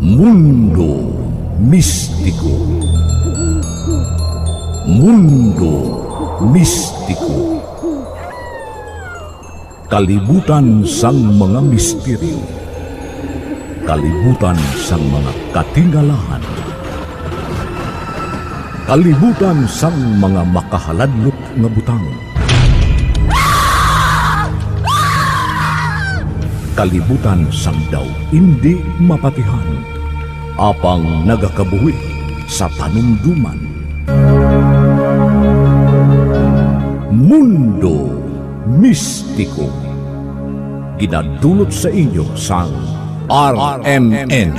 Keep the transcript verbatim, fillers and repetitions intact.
Mundo Mistiko. Mundo Mistiko. Kalibutan sang mga misteryo. Kalibutan sang mga katingalahan. Kalibutan sang mga makahaladlok nga butang. Kalibutan sang daw indi mapatihan, apang nagakabuhi sa panumduman. Mundo Mistiko. Ginadulot sa inyo sang R M N.